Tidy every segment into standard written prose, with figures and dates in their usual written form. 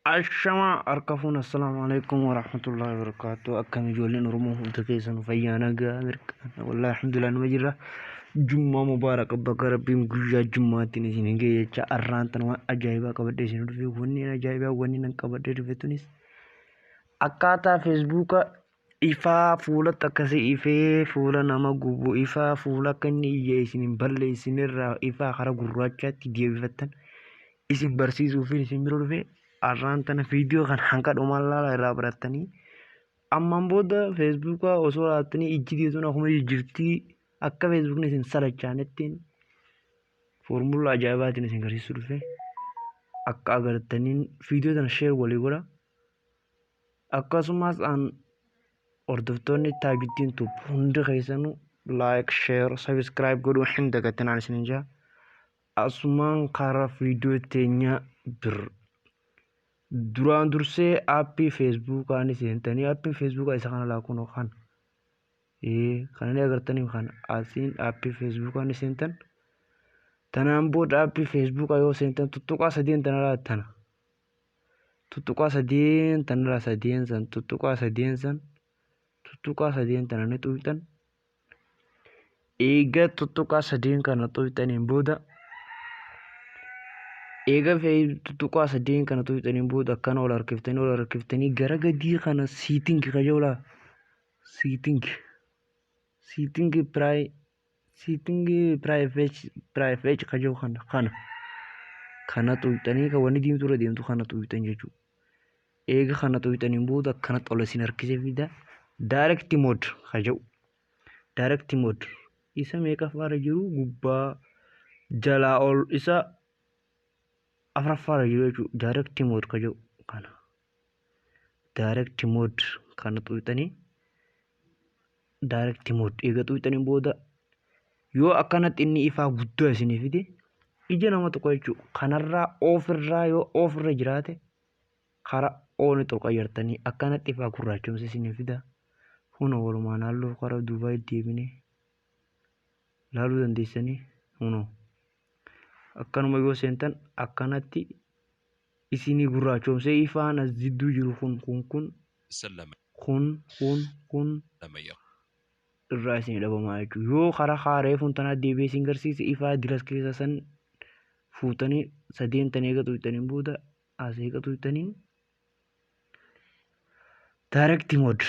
Ashamaa harka fuun, assalaamu alaikum warahmatullahi wabarakatuh. Akkam ijoolleen Oromoo, hunda keessan fayyaa, nagaa, mirqaana? Wallahi alhamdulillah, numa jirra. Jummaa mubaarak, bakka Rabbiin guyyaa jummaattiin isin hin ga'e jecha. Arraan tan waan ajaa'ibaa qabadhee isin dhufe. Wanni ajaa'ibaa wanni nan qabadhee dhufe tunis akkaataa Feesbuuka ifaa fuulatti akkasii ifee fuula nama gubu, ifaa fuula akka inni iyya isin hin balleessinirraa ifaa karaa gurraachaatti deebifattan isin barsiisuuf isin bira dhufe. Arraan tana viidiyoo kan hanga dhumaan laala, irraa barattanii ammaan booda Feesbuuka osoo laaltanii ijji teessuun akkuma jijjiirtii akka Feesbuukni isin salachaanittiin foormulaa ajaa'ibaatiin isin garsiisuu dhufe. Akka agartaniin viidiyoo tana share walii godha. Akkasumas an hordoftoonni Taajuddiin Tube hundi keessanuu like, share, subscribe godhuu hin dagatinaan isin jaa. Asumaan karaa viidiyoo teenyaa bir duraan dursee aappii Feesbuukaa ni seentanii. Aappiin Feesbuukaa isa kana laakuun kana kana ni agartanii. Kana asiin aappii Feesbuukaa ni seentan. Tanaan booda aappii Feesbuukaa yoo seentan, tuttuqaa sadeen tanarraa, tana tuttuqaa sadeen tanarraa, sadeen san, tuttuqaa sadeen san, tuttuqaa sadeen tana ni tuqxan. Eega tuttuqaa sadeen kana tuqxaniin booda, eega tuttuqaa sadeen kana tuqxaniin booda, akkana ol harkiftanii, ol harkiftanii gara gadii kana setting kajoolaa, setting, setting setting privacy kajoo kana tuqxanii, kan wanni diimtuu irra deemtu kana tuqxan jechuudha. Eega kana tuqxaniin booda akkanatti ol isin harkisee fida. Dark mode kaja'u, dark mode isa meeqaffaarra jiru? Gubbaa jalaa ol isa afuraffaarra jiru jechuudha. Dark mode kaja'u kana, dark mode kana tuqxanii. Dark mode eega tuqxaniin booda yoo akkanatti inni ifaa guddaa isinii fide, ija nama tokko jechuudha. Kanarraa off irraa, yoo off irra jiraate, karaa on tuqa jirtanii akkanatti ifaa gurraachumsa isinii fida. Kunoo walumaan halluu karaa duubaa deebinee laaluu dandeessanii. Kunoo akkanuma yoo seentan akkanatti isinii gurraachomsee ifaan as jidduu jiru kun kun kun سلم kun kun kun irraa isinii dhabamaa jechuudha. Yoo karaa haaree funtanaa deebi'ee isin garsiise, ifaa diras keessa san fuutanii sadeen tan eega tuqxaniin booda, as eega tuqxaniin, dark mode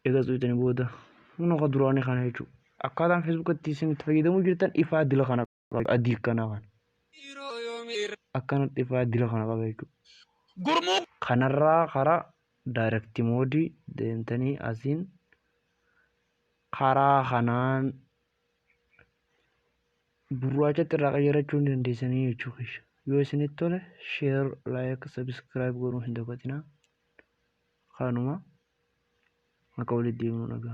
eega tuqxanii booda, kun akka duraanii kana jechuudha. Akkaataan Feesbuukatti isin itti fayyadamuu jirtan ifaa dila kana qaba, adii kana kana. Akkanatti ifaa dila kana qaba jechuudha. Gurmuu Kanarraa karaa dark mode deemtanii asiin karaa kanaan gurraachatti irraa qayyarachuu ni dandeessanii jechuudha. Yoo isinitti tole share, like, subscribe godhuu hin dagatinaa. Kanuma akka walitti deemnu nagaan.